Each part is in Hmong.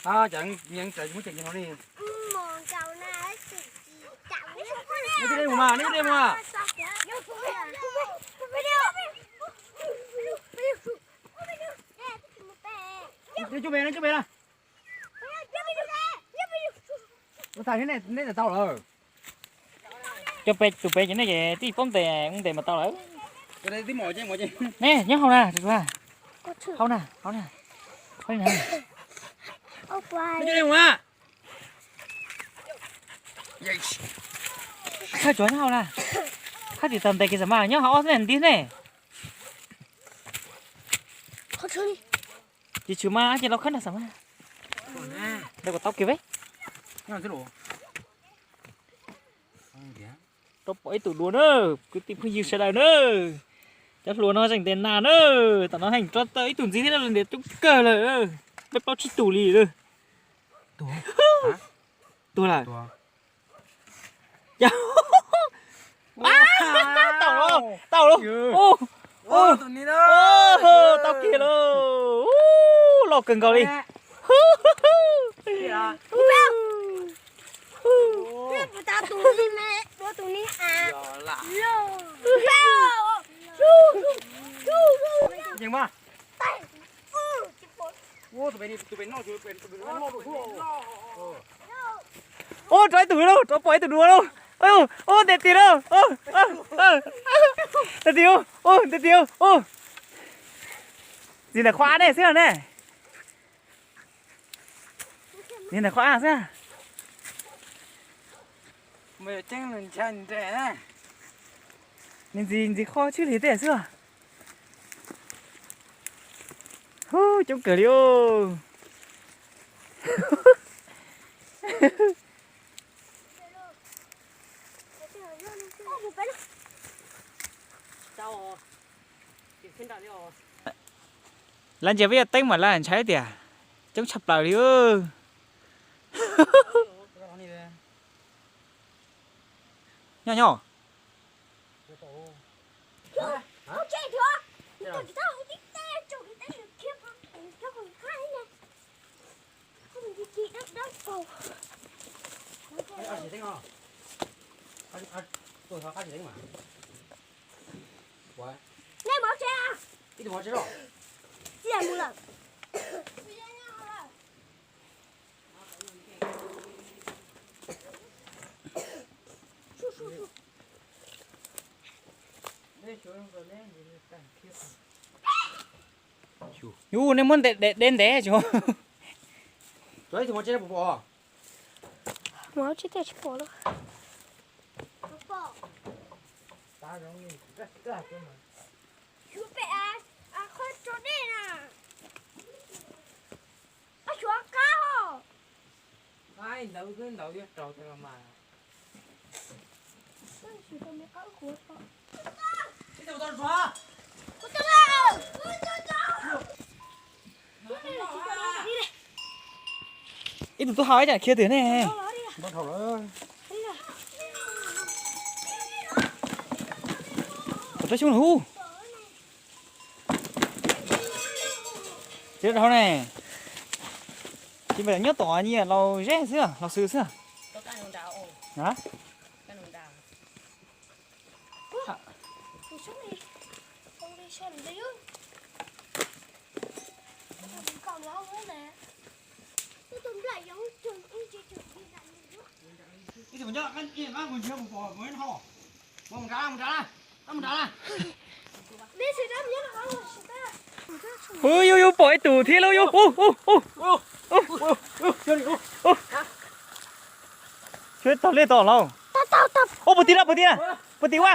A, cov nyeem tawm muab cem no ne. Neb twb deb mus mas, neb twb deb mus mas. Neb cub pem, neb cub pem na. Ua tag neb tawm tau lawm. Cov pem, tus pem ces nej ces tij poob ntes, ua ntes mas tau lawm. Neb nyob hauv na, hauv na, hauv na. Neb cub deb mus mas. Khawb tsuav nyob hauv na. Khawb tim tag ntes kiag xam mas nyob hauv ob xab nti ne. Ces tshwm mas ces los khawb nrog xam mas. Ntawd kom tau kiag peb. Rov pom ib tug dua na, kwv tij phooj ywg sawv daws na. Cov hluas no zeem ntes nas na, tam no heem rov tau ib tug ntxiv thiab, ntes coob kawg lawm. Peb plaub tsib tus li lawm. Tuag lawm. Tau lauj, tau lauj. Tau kiag lauj. Loj kawg nkaus li. Ua, rov ib tug lauj, rov pom ib tug dua lauj. Ua, ntes tiag lauj. Ntes tiag, ua, ntes tiag, ua. Ntxiv ntawm qhov av ne xwb ne. Ntxiv ntawm qhov av xwb. Nws ntxiv, ntxiv qhov tshwj li tej xwb. Hu, coob kawg li os. Lawv ntsia peb yog teeb mas lawv ntshai tias coob tshaj plaws li. Nyob nyob. Yus, nej muab ntes, de ntev tso. Mus tsis tej tsis pom lawm. Qhov tso dej na. Ab, xyuav qab os. Ntawd ntawd yuav raug tas mas. Ib tug tub hau ib tsam khiav twg ne. Tom rab xyoob no hu. Tsis dhau ne. Tsis nyob tom nyias laus zeb xwb, laus xwm xwb. Ub, yus, yus pom ib tug thiab lauj, yus. Ub, ub, ub, ub. Tsuav tog liaj tom lauj. Ub, puas tim na, puas tim na, puas tim ua.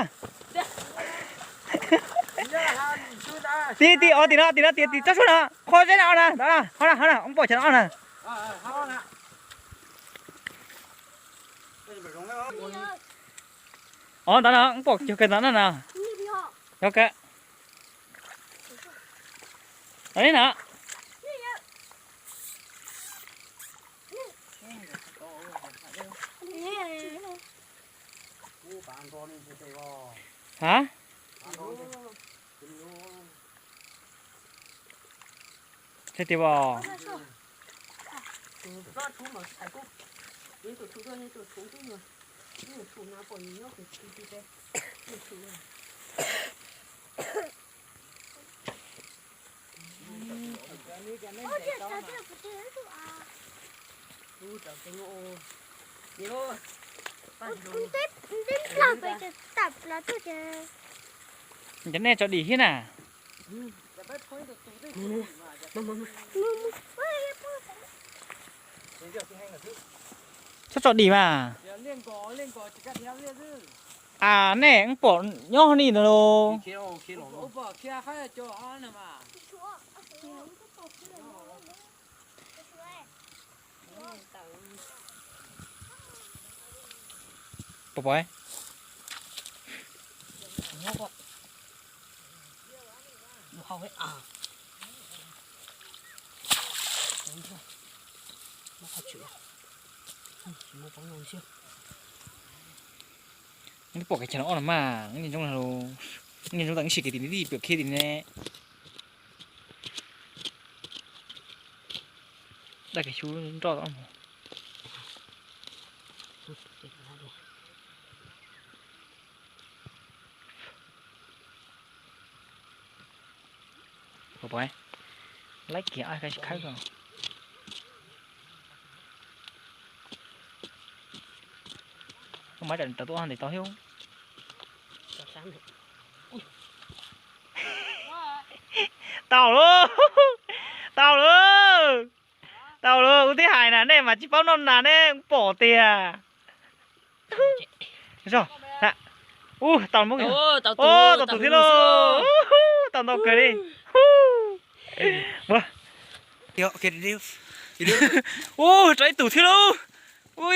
Tim, tim, o, tim no, tim no, tim, tim tsob suab no, qhov zeb no na, no na, ho na, ho na, ub, pom chav no na. O, ntawd no, ub, pom cog kawg ntawd na. Yog kawg. Ntawd na. Ha? Thiab tias os. Cov nej tso dim thiab na. Txhob tso dim mas. A, nej pom nyob ni no los. Pom pom. Twb pom kev chaw no ob no mas, nyob zoo, nyob zoo tau ib sim kev tim ne, pem khiab tim ne. Daj kev xyub nroj tau. Pom pom, laib kiag khawb ko. Koj mas rau tuaj ntes tau thiab. Tau lauj, tau lauj, tau lauj. Ua tib hais na, nej mas tsis paub noj nas ne, pom tiag. Ub, tau, tau tus thiab lauj, tau ntau kawg li. Ub, rau ib tug thiab lauj. Ub,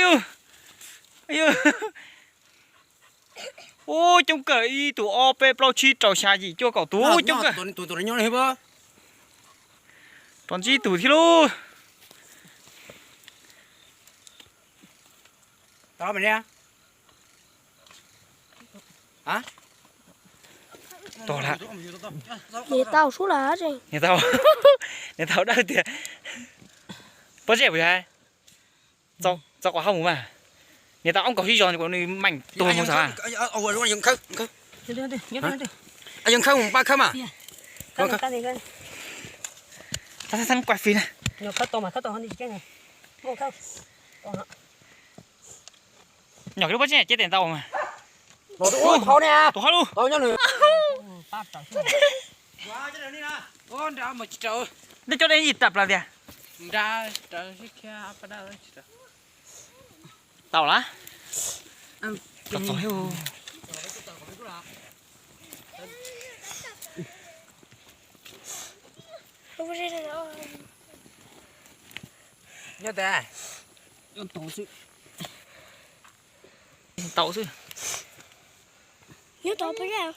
ub, coob kawg, ib tug ob peb plaub tsib rau xya yim cuaj kaum tus, ub, coob kawg. Rau ntsib tus thiab lauj. Tau lawm. Niam tau sub lawm. Niam tau, niam tau dawb tiag. Pob zeb puas yog? Txo quav hauj mus mas. Niam tau ob kaug sib zog kom nws meem tuag mus xav. Yog khawb mus pab khawb mas. Txhob quaj fij na. Nyom kiag lub pob zeb cia tes ntau mas. Tus hauj lwm. Dej coj dej yim rap plaws tiag. Tau lawm. Txom txom thiab. Nyob tes, nyob tes xwb. Nyob tes peb.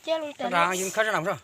Cia loo tes. Yeej khawb sab nram.